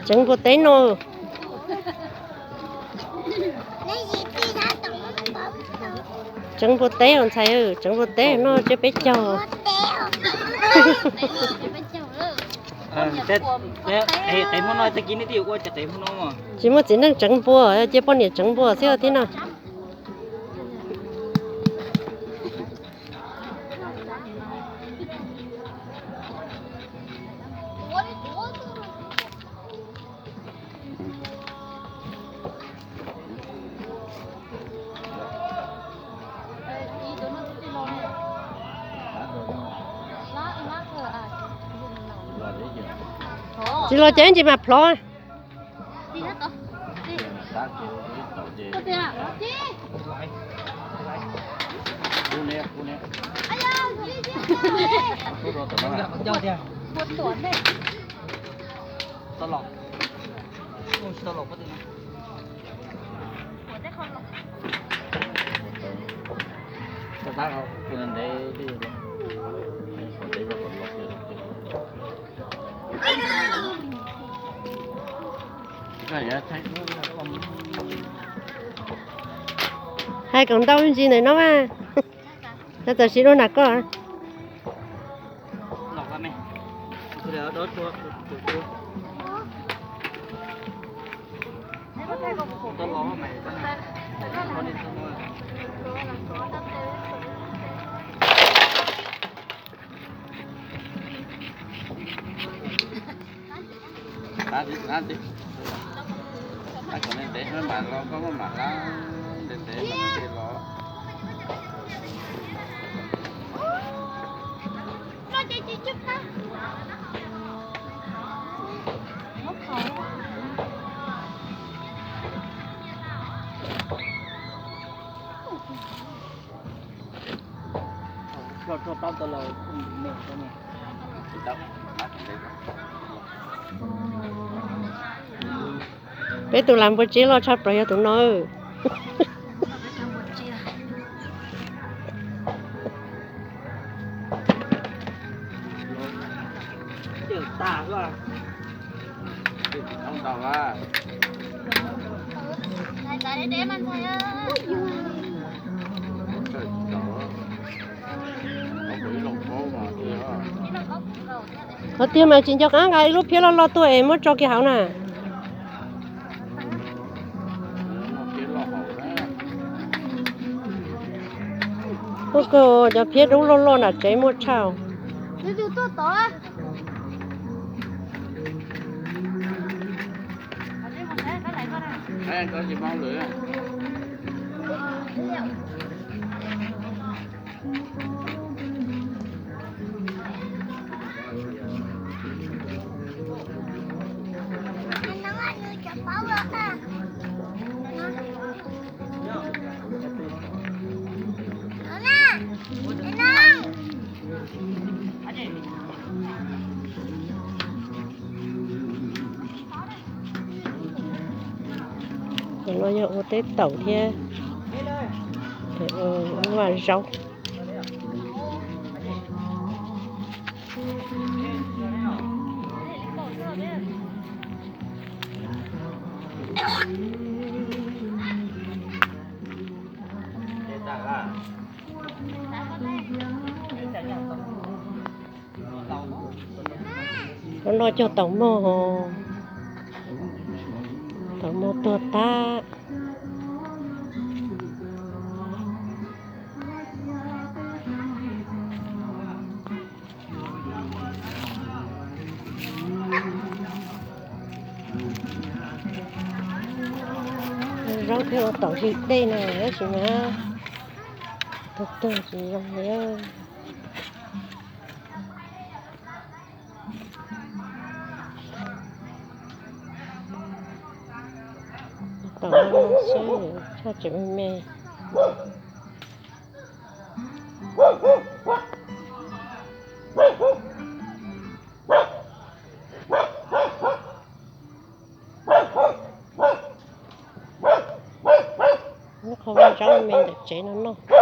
Tseev npua teb no. Tseev npua teb os ntxhais, tseev npua teb no cia peb caug. Tsis muaj txiv neej tseev npua, cia poj niam tseev npua xwb thiab no. Tsis los ces ntsis mam plhov. Hais kom ntau ntsis ntawm no mas. Txawm siv dua nram koj. Peb tus lam npua tsiab loj tshaj plaws yog tus no. Qhov tiag mas tsis nco qab nqa ib lub phiab loj loj tuaj es muab tso kiag hauv na. Ua kawg cov phiab dub loj loj nram tsev muaj tshaj. Cov no yog ua teb taum thiab ua vaj zaub. Cov no cog taum mog, taum mog tuag tag. Zaub thiab ua taum zig dej no tab sis mas tag tag tsis zoo li. Taum no xwb, tshaj tseem me me. Lub qhov vaj zaub me ntawm tsev no noj.